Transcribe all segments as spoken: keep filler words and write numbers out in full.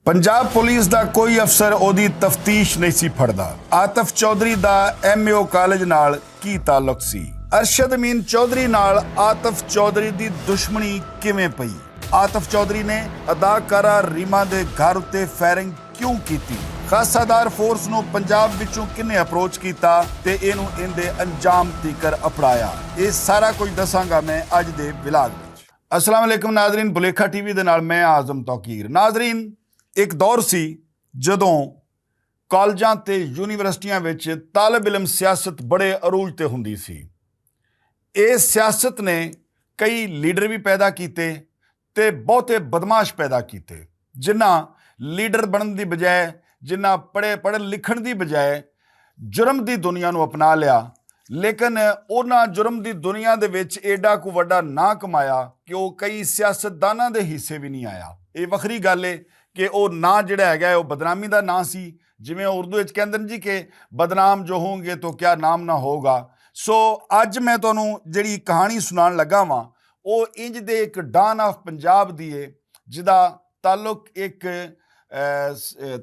پنجاب پولیس دا کوئی افسر اوہدی تفتیش نہیں سی پھڑدا۔ آتف چوہدری دا ایم اے او کالج نال کی تعلق سی؟ ارشد امین چوہدری نال آتف چوہدری دی دشمنی کیویں پئی؟ آتف چوہدری نے اداکارہ ریما دے گھر اتے فائرنگ کیوں کیتی؟ خاصہ دار فورس نوں پنجاب وچوں کنے اپروچ کیتا تے اینوں ایندے انجام تیکر اپڑایا؟ اے سارا کچھ دساں گا میں اج دے ولاگ وچ۔ السلام علیکم ناظرین، بلیکھا ٹی وی دے نال میں اعظم توقیر۔ ناظرین، ایک دور سی جدوں کالجاں تے یونیورسٹیاں وچ طالب علم سیاست بڑے عروج تے ہوندی سی۔ اے سیاست نے کئی لیڈر وی پیدا کیتے تے بہتے بدمعاش پیدا کیتے، جنہاں لیڈر بنن دی بجائے، جنہاں پڑھے پڑھن لکھن دی بجائے جرم دی دنیا نوں اپنا لیا۔ لیکن انہاں جرم دی دنیا دے وچ ایڈا کو وڈا نہ کمایا کہ او کئی سیاستداناں دے حصے وی نہیں آیا۔ اے وکھری گل اے کہ او ناں جڑا ہے او بدنامی دا ناں سی۔ جویں اردو وچ کہندے نے جی کہ بدنام جو ہوں گے تو کیا نام نہ ہوگا۔ سو اج میں تانوں جڑی کہانی سنان لگا واں، او انج دے ایک ڈان آف پنجاب دی ہے، جدا تعلق ایک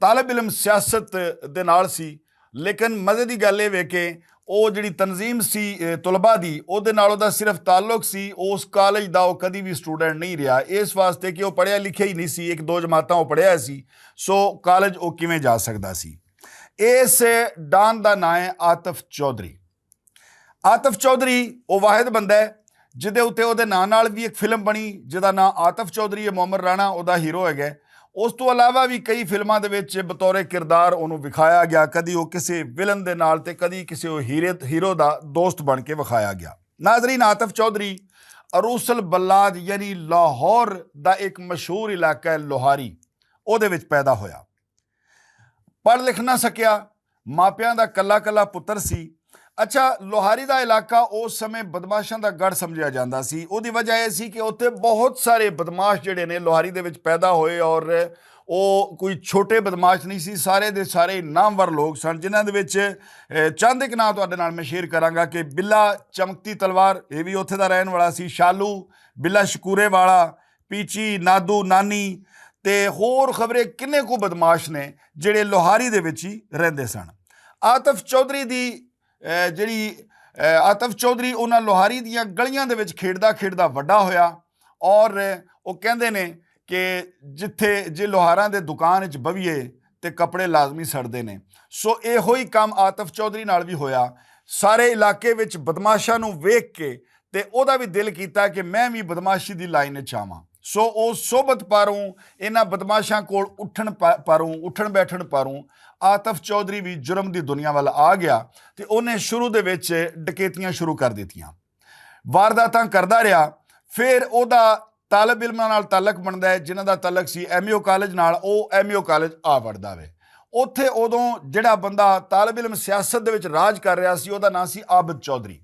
طالب علم سیاست دے نال سی۔ لیکن مزے دی گل اے وے کہ او جڑی تنظیم سی طلباء دی، او دے نال او دا صرف تعلق سی، او اس کالج دا او کدی وی سٹوڈنٹ نہیں رہیا، اس واسطے کہ او پڑھیا لکھیا ہی نہیں سی، ایک دو جماعتاں او پڑھیا سی۔ سو کالج او کیویں جا سکدا سی؟ اس ڈان دا ناں ہے آتف چوہدری۔ آتف چوہدری او واحد بندہ ہے جدے اتے او دے ناں نال وی ایک فلم بنی، جدا ناں آتف چوہدری ہے، محمد رانا او دا ہیرو ہے گئے۔ اس تو علاوہ وی کئی فلماں دے وچ بطور کردار اونوں وکھایا گیا، کدی او کسے ولن دے نال تے کدی کسے او ہیرو دا دوست بن کے وکھایا گیا۔ ناظرین، آتف چوہدری عروس البلاد یعنی لاہور دا ایک مشہور علاقہ ہے لوہاری، او دے وچ پیدا ہویا۔ پڑھ لکھ نہ سکیا، ماپیاں دا کلا کلا پتر سی۔ اچھا، لوہاری دا علاقہ اس سمے بدمعاشاں دا گڑھ سمجھیا جاندا سی۔ اوہدی وجہ ایہہ سی کہ اتھے بہت سارے بدمعاش جیہڑے نے لوہاری دے وچ پیدا ہوئے اور او کوئی چھوٹے بدمعاش نہیں سی، سارے دے سارے نامور لوگ سن، جنہاں دے وچ چند اک ناں تہاڈے نال میں شیئر کراں گا کہ بلا چمکتی تلوار، ایہہ وی اتھے دا رہن والا سی، شالو، بلا شکورے والا، پیچی، نادو نانی، تے ہور خبرے کنے کو بدمعاش نے جیہڑے لوہاری دے وچ ہی رہندے سن۔ آتف چوہدری دی جیہڑی آتف چوہدری انہاں لوہاری دیاں گلیاں دے وچ کھیڈدا کھیڈدا وڈا ہویا۔ اور او کہندے نے کہ جتھے جے لوہاراں دے دکان وچ بویے تے کپڑے لازمی سڑدے نے۔ سو ایہو ہی کم آتف چوہدری نال وی ہویا۔ سارے علاقے وچ بدمعاشاں نوں ویکھ کے تے اوہدا وی دل کیتا کہ میں وی بدمعاشی دی لائن وچ آواں۔ سو او صحبت پاروں، انہاں بدمعاشاں کول اٹھن پاروں، اٹھن بیٹھن پاروں آتف چوہدری وی جرم دی دنیا ول آ گیا تے اوہنے شروع دے وچ ڈکیتیاں شروع کر دتیاں، وارداتاں کردا رہیا۔ فیر اوہدا طالب علماں نال تعلق بندا ہے، جنہاں دا تعلق سی ایم اے او کالج نال، او ایم اے او کالج آ وڑدا وے۔ اتھے اودوں جیہڑا بندہ طالب علم سیاست دے وچ راج کر رہیا سی، اوہدا ناں سی عابد چوہدری۔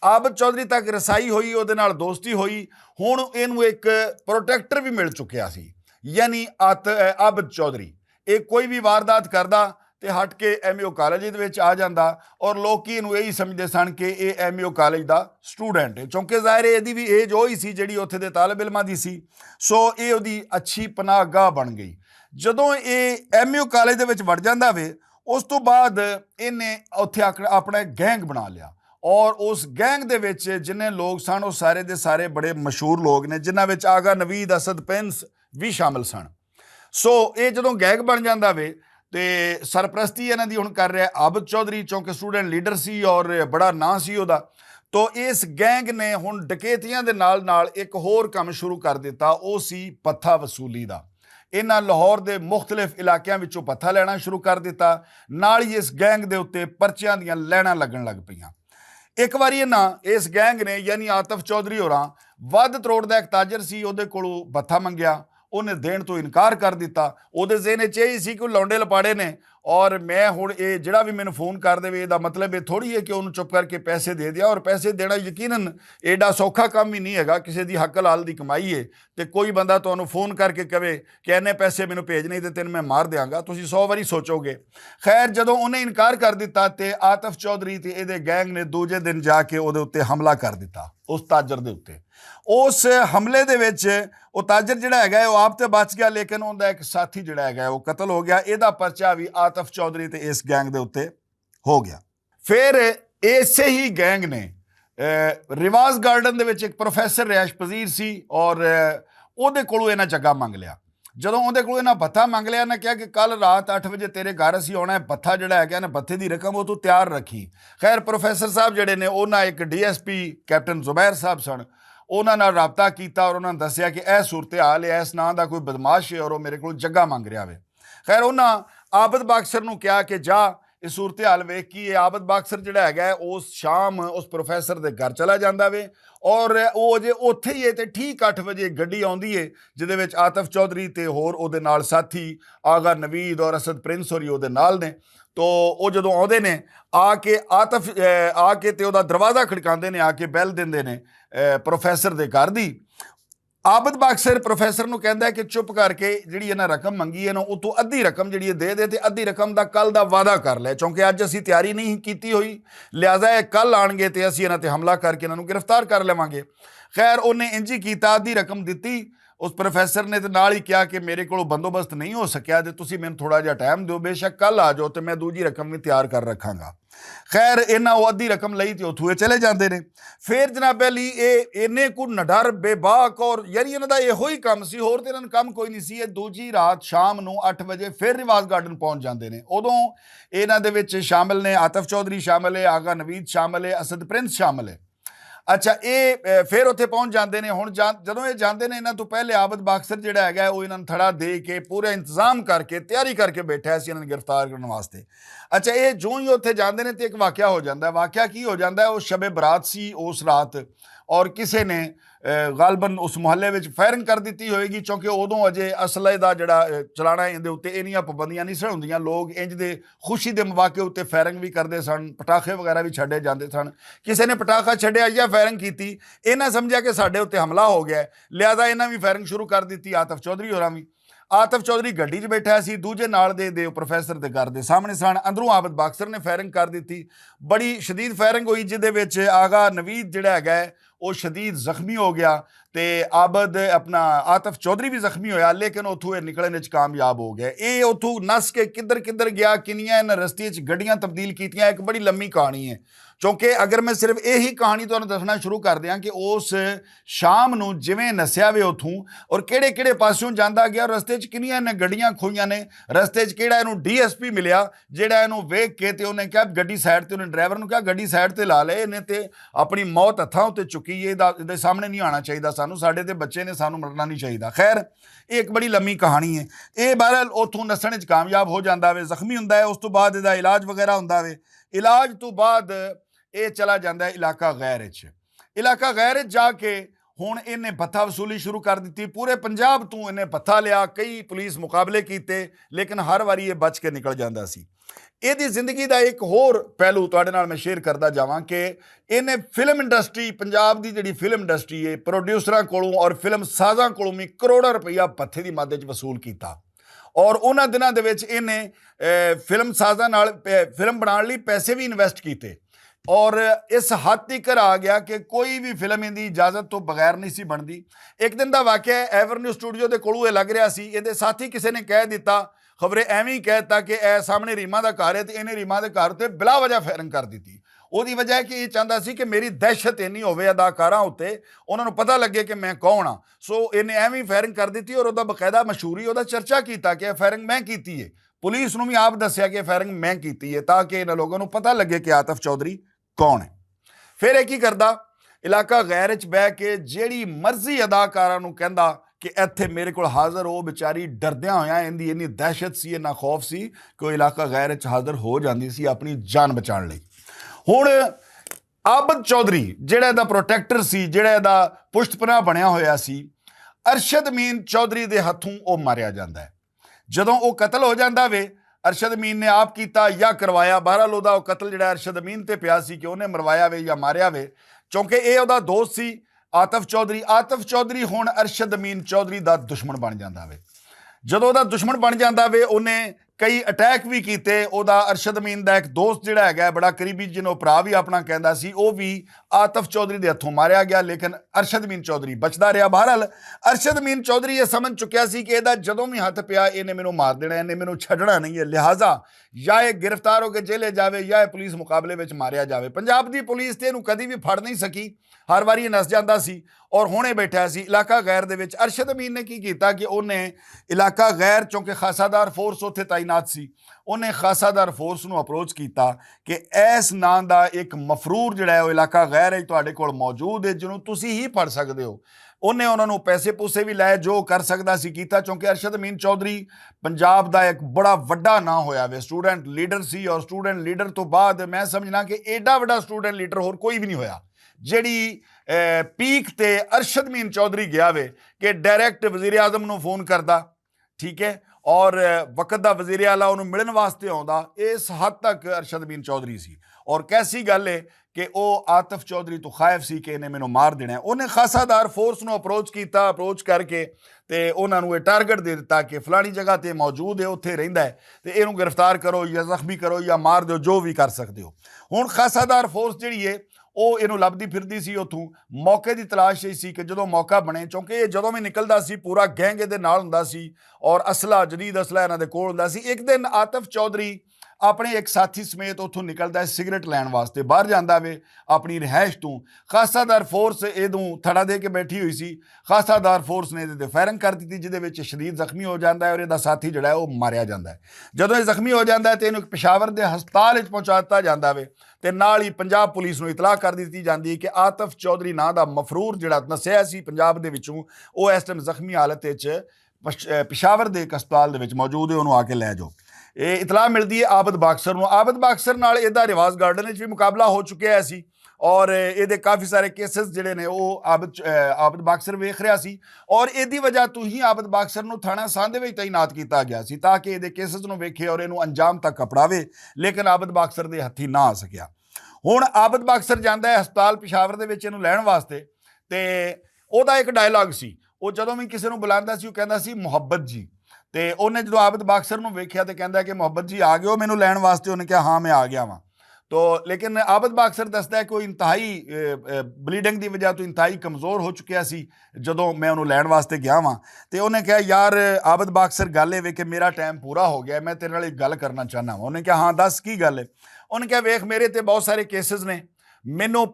عابد چوہدری تک رسائی ہوئی، اوہدے نال دوستی ہوئی۔ ہن اینوں اک پروٹیکٹر وی مل چکیا سی، یعنی عابد چوہدری۔ ایہہ کوئی وی واردات کردا تے ہٹ کے ایم اے او کالج دے وچ آ جاندا، اور لوکی اینوں ایہہ سمجھدے سن کہ ایہہ ایم اے او کالج دا سٹوڈنٹ ہے، چونکہ ظاہر ہے ایہدی وی ایج اوہی سی جیہڑی اتھے دے طالب علماں دی سی۔ سو ایہہ اوہدی اچھی پناہ گاہ بن گئی۔ جدوں ایہہ ایم اے او کالج دے وچ وڑ جاندا وے، اس توں بعد ایہنے اتھے اپنا گینگ بنا لیا۔ اور اس گینگ دے وچ جنہیں لوگ سن او سارے دے سارے بڑے مشہور لوگ نے، جنہاں وچ آغا نوید اسد پینس وی شامل سن۔ سو ایہہ جدوں گینگ بن جاندا وے تے سرپرستی انہاں دی ہن کر رہیا عابد چوہدری، چونکہ سٹوڈنٹ لیڈر سی اور بڑا ناں سی اوہدا۔ تو اس گینگ نے ہن ڈکیتیاں دے نال نال اک ہور کم شروع کر دتا، او سی پتھا وصولی دا۔ انہاں لاہور دے مختلف علاقیاں وچوں پتھا لینا شروع کر دتا، نال ہی اس گینگ دے اتے پرچیاں دیاں لیناں لگن لگ پیاں۔ اک واری انہاں اس گینگ نے یعنی آتف چوہدری ہوراں ودھ تروڑ دا اک تاجر سی، اوہدے کولوں پتھا منگیا، اوہنے دین توں انکار کر دتا۔ اوہدے ذہن وچ ایہہ سی کہ او لونڈے لپاڑے نے، اور میں ہن ایہہ جیہڑا وی مینوں فون کر دے وے ایہدا مطلب ایہہ تھوڑی ہے کہ اوہنوں چپ کر کے پیسے دے دیاں، اور پیسے دینا یقینا ایڈا سوکھا کم وی نہیں ہیگا۔ کسے دی حق حلال دی کمائی ہے تے کوئی بندہ تہانوں فون کر کے کہے کہ اینے پیسے مینوں بھیج نہیں تے تینوں میں مار دیاں گا، تسی سو واری سوچو گے۔ خیر، جدوں اوہنے انکار کر دتا تے آتف چوہدری تے ایہدے گینگ نے دوجے دن جا کے اوہدے اتے حملہ کر دتا، اس تاجر دے اتے۔ اس حملے دے وچ او تاجر جڑا ہے گا او آپ تے بچ گیا، لیکن اوندا ایک ساتھی جڑا ہے گا او قتل ہو گیا۔ ایہدا پرچہ وی آتف چوہدری تے اس گینگ دے اتے ہو گیا۔ فیر ایسے ہی گینگ نے، رواز گارڈن دے وچ ایک پروفیسر رہائش پذیر سی، اور اوہدے کولوں انہاں جگہ منگ لیا۔ جدوں اوہدے کولوں انہاں بھتہ منگ لیا، انہاں کہیا کہ کل رات اٹھ وجے تیرے گھر اسی آنا ہے، بھتہ جڑا ہے گیا نا، بھتہ دی رقم او توں تیار رکھی۔ خیر، پروفیسر صاحب جڑے نے، انہاں ایک ڈی ایس پی کیپٹن زبیر صاحب سن، انہاں نال رابطہ کیتا اور انہاں دسیا کہ ایہہ صورتحال ہے، ایس ناں دا کوئی بدمعاش ہے اور او میرے کولوں جگہ منگ رہیا وے۔ خیر، انہاں عابد باکسر نوں کہیا کہ جا، ایہہ صورتحال ویکھ کی اے۔ عابد باکسر جڑا ہے گا او شام اس پروفیسر دے گھر چلا جاندا وے، اور او اجے اوتھے ہی ہے تے ٹھیک اٹھ وجے گڈی آندی ہے، جدے وچ آتف چوہدری تے ہور اوہدے نال ساتھی آغا نوید اور اسد پرنس اور اوہدے نال نے۔ تو او جدوں آندے نے، آ کے آتف آ کے تے اوہدا دروازہ کھڑکاندے نے، آ کے بیل دیندے نے پروفیسر دے گھر دی۔ عابد باکسر پروفیسر نوں کہندا ہے کہ چپ کر کے جڑی انہاں رقم منگی ہے نا، اتھوں ادھی رقم جڑی ہے دے دے تے ادھی رقم دا کل دا وعدہ کر لے، کیونکہ اج اسی تیاری نہیں کیتی ہوئی، لہذا اے کل آن گے تے اسی انہاں تے حملہ کر کے انہاں نوں گرفتار کر لیواں گے۔ خیر، انہیں انجی کیتا، ادھی رقم دتی اس پروفیسر نے، تے نال ہی کہیا کہ میرے کولوں بندوبست نہیں ہو سکیا تے تسی مینوں تھوڑا جہا ٹائم دیو، بے شک کل آ جاؤ تے میں دوجی رقم وی تیار کر رکھاں گا۔ خیر، انہاں او ادھی رقم لئی تے اتھوں اے چلے جاندے نے۔ فیر جناب علی، اے اینے کو نڈر بے باک اور یعنی انہاں دا ایہو ہی کم سی، ہور تے انہاں نوں کم کوئی نہیں سی۔ اے دوجی رات شام نوں اٹھ وجے فیر رواز گارڈن پہنچ جاندے نے۔ ادوں انہاں دے وچ شامل نے آتف چوہدری، شامل ہے آغا نوید، شامل ہے اسد پرنس، شامل ہے۔ اچھا، اے فیر اتھے پہنچ جاندے نے۔ ہن جدوں اے جاندے نے، انہاں توں پہلے عابد باکسر جڑا ہے گا او انہاں نوں تھڑا دے کے پورا انتظام کر کے تیاری کر کے بیٹھا سی انہاں نوں گرفتار کرن واسطے۔ اچھا، اے جوں ہی اتھے جاندے نے تے ایک واقعہ ہو جاندا ہے۔ واقعہ کی ہو جاندا ہے؟ او شب برات سی اس رات، اور کسے نے غالباً اس محلے وچ فائرنگ کر دتی ہوئے گی، کیونکہ ادوں اجے اسلحے دا جڑا چلانا ہے ایندے اتے اینیاں پابندیاں نہیں سن ہوندیاں۔ لوگ انج دے خوشی دے مواقع اتے فائرنگ وی کردے سن، پٹاخے وغیرہ وی چھڈے جاندے سن۔ کسے نے پٹاخا چھڈیا یا فائرنگ کیتی، انہاں سمجھیا کہ ساڈے اتے حملہ ہو گیا ہے، لہذا انہاں وی فائرنگ شروع کر دتی، آتف چوہدری ہوراں وی۔ آتف چوہدری گڈی چ بیٹھا سی، دوجے نال دے دے پروفیسر دے گھر دے سامنے سن، اندروں عابد باکسر نے فائرنگ کر دتی۔ بڑی شدید فائرنگ ہوئی، جس دے وچ آغا نوید جڑا ہے گا ہے، او شدید زخمی ہو گیا۔ تے عابد اپنا آتف چوہدری وی زخمی ہویا، لیکن اتھوں اے نکلن وچ کامیاب ہو گیا۔ اے اتھوں نس کے کدھر کدھر گیا، کنیاں انہاں رستے وچ گڈیاں تبدیل کیتیاں، ایک بڑی لمبی کہانی ہے۔ چونکہ اگر میں صرف ایہی کہانی تہانوں دسنا شروع کر دیاں کہ اس شام نوں جویں نسیا وے اتھوں اور کیڑے کیڑے پاسوں جاندا گیا، رستے وچ کنیاں انہاں گڈیاں کھوئیاں نے، رستے وچ کیڑا اینوں ڈی ایس پی ملیا، جیڑا اینوں ویکھ کے تے انہاں کہا گڈی سائیڈ تے، انہاں ڈرائیور نوں کہا گڈی سائیڈ تے لا لے، انہاں تے اپنی موت ہتھاں اتے چکی ہے، ادا سامنے نہیں آنا چاہیدا سانوں، ساڈے تے بچے نے، سانوں مرنا نہیں چاہیدا۔ خیر، ایک بڑی لمبی کہانی ہے۔ اے بہرحال اتھوں نسن وچ کامیاب ہو جاندا وے، زخمی ہوندا ہے، اس توں بعد ادا علاج وغیرہ ہوندا وے۔ علاج توں بعد اے چلا جاندا ہے علاقہ غیر وچ۔ علاقہ غیر وچ جا کے ہن انہیں بھتہ وصولی شروع کر دتی۔ پورے پنجاب توں انہیں بھتہ لیا، کئی پولیس مقابلے کیتے، لیکن ہر واری اے بچ کے نکل جاندا سی۔ اے دی زندگی دا ایک ہور پہلو تہاڈے نال میں شیئر کردا جاواں کہ انہیں فلم انڈسٹری، پنجاب دی جڑی فلم انڈسٹری ہے، پروڈیوسراں کولوں اور فلم سازاں کولوں وی کروڑاں روپیہ بھتھے دی مد وچ وصول کیتا۔ اور انہاں دناں دے وچ انہیں فلم سازاں نال فلم بنان لئی پیسے وی انویسٹ کیتے۔ اور اس حد تک آ گیا کہ کوئی وی فلم ان دی اجازت توں بغیر نہیں سی بندی۔ ایک دن دا واقعہ ہے، ایور نیو سٹوڈیو دے کولوں اے لگ رہیا سی، ان دے ساتھی کسے نے کہہ دتا، خبرے ایویں کہہ دتا کہ اے سامنے ریما دا گھر ہے، تے انہیں ریما دے گھر تے بلا وجہ فائرنگ کر دتی۔ او دی وجہ ہے کہ اے چاہندا سی کہ میری دہشت اینی ہووے اداکاراں اتے، انہاں نوں پتہ لگے کہ میں کون ہاں۔ سو انہیں ایویں فائرنگ کر دتی اور او دا باقاعدہ مشہوری، او دا چرچا کیتا کہ اے فائرنگ میں کیتی ہے۔ پولیس نوں وی آپ دسیا کہ فائرنگ میں کیتی ہے، تاکہ انہاں لوگاں نوں پتہ لگے کہ آتف چوہدری کون ہے۔ فیر ایہہ کی کردا؟ علاقہ غیر وچ بہہ کے جیہڑی مرضی اداکاراں نوں کہندا کہ ایتھے میرے کول حاضر ہو۔ بیچاری ڈردیاں ہویاں، ان دی اینی دہشت سی، ایناں خوف سی کہ او علاقہ غیر وچ حاضر ہو جاندی سی اپنی جان بچان لئی۔ ہن عابد چوہدری جیہڑا ایہدا پروٹیکٹر سی، جیہڑا ایہدا پشت پناہ بنیا ہویا سی، ارشد امین چوہدری دے ہتھوں او ماریا جاندا ہے۔ جدوں او قتل ہو جاندا وے، ارشد امین نے آپ کیتا یا کروایا، بہرحال او دا او قتل جیہڑا ارشد امین تے پیا سی کہ انہیں مروایا وے یا ماریا وے، کیونکہ اے او دا دوست سی آتف چوہدری۔ آتف چوہدری ہن ارشد امین چوہدری دا دشمن بن جاندا وے۔ جدوں او دا دشمن بن جاندا وے، انہیں کئی اٹیک وی کیتے۔ اوہدا ارشد امین دا اک دوست جیہڑا ہے بڑا قریبی، جنوں پرا وی اپنا کہندا سی، او وی آتف چوہدری دے ہتھوں ماریا گیا، لیکن ارشد امین چوہدری بچدا رہیا۔ بہرحال، ارشد امین چوہدری ایہہ سمجھ چکیا سی کہ ایہدا جدوں وی ہتھ پیا، ایہنے مینوں مار دینا، ایہنے مینوں چھڈنا نہیں ہے۔ لہذا یا ایہہ گرفتار ہو کے جیلے جاوے یا ایہہ پولیس مقابلے وچ ماریا جاوے۔ پنجاب دی پولیس تے ایہنوں کدی وی پھڑ نہیں سکی، ہر واری ایہہ نس جاندا سی اور ہونے بیٹھا سی۔ علاقہ غیر دے وچ ارشد امین نے کی کیتا کہ اوہنے علاقہ غیر، چونکہ خاصا دار فورس اوتھے تعینات سی، اوہنے خاصا دار فورس نوں اپروچ کیتا کہ ایس ناں دا اک مفرور جیہڑا ہے او علاقہ غیر ہے تہاڈے کول موجود ہے، جنوں تسی ہی پڑھ سکدے ہو۔ اوہنے انہاں نوں پیسے پوسے وی لائے، جو کر سکدا سی کیتا، چونکہ ارشد امین چوہدری پنجاب دا اک بڑا وڈا ناں ہویا وے، سٹوڈنٹ لیڈر سی، اور سٹوڈنٹ لیڈر توں بعد میں سمجھنا کہ ایڈا وڈا سٹوڈنٹ لیڈر ہور کوئی وی نہیں ہویا۔ جیہڑی پیک تے ارشد امین چوہدری گیا وے کہ ڈائریکٹ وزیر اعظم نوں فون کردا، ٹھیک ہے، اور وقت دا وزیر اعلیٰ انہوں ملن واسطے آندا، اس حد تک ارشد امین چوہدری سی۔ اور کیسی گل ہے کہ او آتف چوہدری توں خائف سی کہ انہیں مینوں مار دینا ہے۔ انہیں خاصا دار فورس نوں اپروچ کیتا، اپروچ کر کے تے انہاں نوں ایہہ ٹارگٹ دے دیتا کہ فلانی جگہ تے موجود ہے، اتھے رہندا ہے، تے اینوں گرفتار کرو یا زخمی کرو یا مار دیو، جو وی کر سکدے ہو۔ ہن خاصا دار فورس جیہڑی ہے، او اینوں لبدی پھردی سی اتھوں، موقع دی تلاش اچ سی کہ جدوں موقع بنے، چونکہ ایہہ جدوں وی نکلدا سی پورا گینگ ایہدے نال ہوندا سی، اور اسلحہ، جدید اسلحہ انہاں دے کول ہوندا سی۔ اک دن آتف چوہدری اپنے اک ساتھی سمیت اتھوں نکلدا ہے سگریٹ لین واسطے، باہر جاندا وے اپنی رہائش توں۔ خاصا دار فورس ایہدوں تھڑا دے کے بیٹھی ہوئی سی۔ خاصا دار فورس نے ایہدے تے فائرنگ کر دتی، جس دے وچ شدید زخمی ہو جاندا ہے اور ایہدا ساتھی جیہڑا ہے او ماریا جاندا ہے۔ جدوں ایہہ زخمی ہو جاندا ہے تے اینوں اک پشاور دے ہسپتال وچ پہنچا دتا جاندا وے، تے نال ہی پنجاب پولیس نوں اطلاع کر دتی جاندی ہے کہ آتف چوہدری ناں دا مفرور جیہڑا نسیا سی پنجاب دے وچوں، او اس ٹائم زخمی حالت وچ پش-، اے، پشاور دے اک ہسپتال دے وچ موجود ہے، انہوں آ کے لے جاؤ۔ اے اطلاع ملدی ہے عابد باکسر نوں۔ عابد باکسر نال ایہدا رواز گارڈن وچ وی مقابلہ ہو چکیا ہے سی، اور ایہدے کافی سارے کیسز جیہڑے نے او عابد چ-، اے، عابد باکسر ویکھ رہیا سی، اور ایہدی وجہ توں ہی عابد باکسر نوں تھانہ ساندے وچ تعینات کیتا گیا سی تاکہ ایہدے کیسز نوں ویکھے اور اینوں انجام تک اپڑاوے، لیکن عابد باکسر دے ہتھی نہ آ سکیا۔ ہن عابد باکسر جاندا ہے ہسپتال پشاور دے وچ اینوں لین واسطے، تے اوہدا اک ڈائیلاگ سی، او جدوں وی کسے نوں بلاندا سی او کہندا سی محبت جی۔ تے اوہنے جدوں عابد باکسر نوں ویکھیا تے کہندا ہے کہ محبت جی آ گئے ہو مینوں لین واسطے؟ اوہنے کہا ہاں میں آ گیا واں۔ تو لیکن عابد باکسر دسدا ہے کہ او انتہائی بلیڈنگ دی وجہ توں انتہائی کمزور ہو چکیا سی جدوں میں انہوں لین واسطے گیا واں۔ تے اوہنے کہا یار عابد باکسر گل اے وے کہ میرا ٹائم پورا ہو گیا ہے، میں تیرے نال اک گل کرنا چاہنا واں۔ اوہنے کہا ہاں دس کی گل اے؟ اوہنے کہا ویکھ میرے تے بہت سارے کیسز نے، مینوں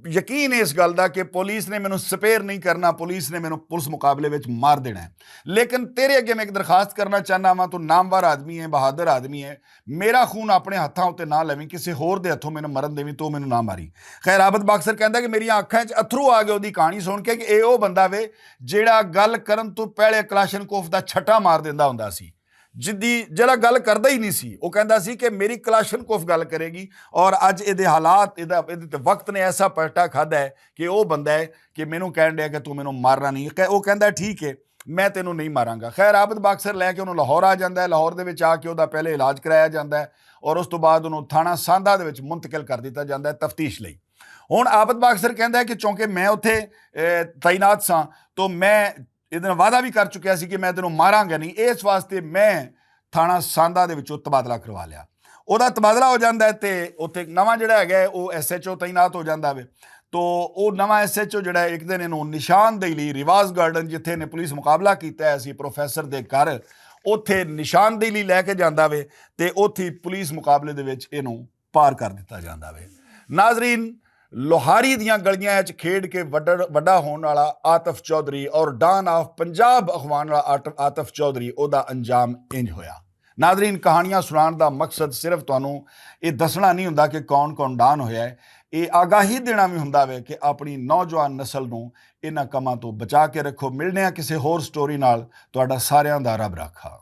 یقین ہے اس گل دا کہ پولیس نے مینوں سپیئر نہیں کرنا، پولیس نے مینوں پولیس مقابلے وچ مار دینا ہے۔ لیکن تیرے اگے میں اک درخواست کرنا چاہنا واں، تو نامور آدمی ہے، بہادر آدمی ہے، میرا خون اپنے ہتھاں اتے نہ لیویں، کسے ہور دے ہتھوں مینوں مرن دیویں، تو مینوں نہ ماری۔ خیر عابد باکسر کہندا کہ میریاں اکھاں وچ اتھرو آ گئے اوہدی کہانی سن کے کہ اے او بندہ وے جیہڑا گل کرن توں پہلے کلاشن کوف دا چھٹا مار دیندا ہوندا سی، جدی جیہڑا گل کردا ہی نہیں سی، او کہندا سی کہ میری کلاشن کوف گل کرے گی۔ اور اج ایہدے حالات، ایہدا ایہدے تے وقت نے ایسا پلٹا کھادا ہے کہ او بندہ ہے کہ مینوں کہن ڈیا کہ تو مینوں مارنا نہیں۔ کہ او کہندا ہے ٹھیک ہے، میں تینوں نہیں ماراں گا۔ خیر عابد باکسر لے کے انہوں لاہور آ جاندا ہے، لاہور دے وچ آ کے اوہدا پہلے علاج کرایا جاندا ہے، اور اس توں بعد انہوں تھانہ ساندا دے وچ منتقل کر دتا جاندا ہے تفتیش لئی۔ ہن عابد باکسر کہندا ہے کہ چونکہ میں اتھے تعینات ساں، تو میں ایہدے نال وعدہ وی کر چکیا سی کہ میں تینوں ماراں گا نہیں، اس واسطے میں تھانہ ساندا دے وچوں تبادلہ کروا لیا۔ اوہدا تبادلہ ہو جاندا ہے تے اتھے نواں جیہڑا ہے او ایس ایچ او تعینات ہو جاندا وے۔ تو او نواں ایس ایچ او جیہڑا ہے اک دن اینوں نشاندہی لئی رواز گارڈن جتھے نے پولیس مقابلہ کیتا ہے سی پروفیسر دے گھر، اتھے نشاندہی لئی لے کے جاندا وے، تے اتھے پولیس مقابلے دے وچ اینوں پار کر دتا جاندا وے۔ ناظرین، لوہاری دیاں گلیاں وچ کھیڈ کے وڈا ہون والا آتف چوہدری اور ڈان آف پنجاب اخوان والا آتف چوہدری اوہدا انجام انج ہویا۔ ناظرین، کہانیاں سنان دا مقصد صرف تہانوں ایہہ دسنا نہیں ہوندا کہ کون کون ڈان ہویا ہے، ایہہ آگاہی دینا وی ہوندا وے کہ اپنی نوجوان نسل نوں انہاں کماں توں بچا کے رکھو۔ ملنے آں کسے ہور سٹوری نال، تہاڈا ساریاں دا رب رکھا۔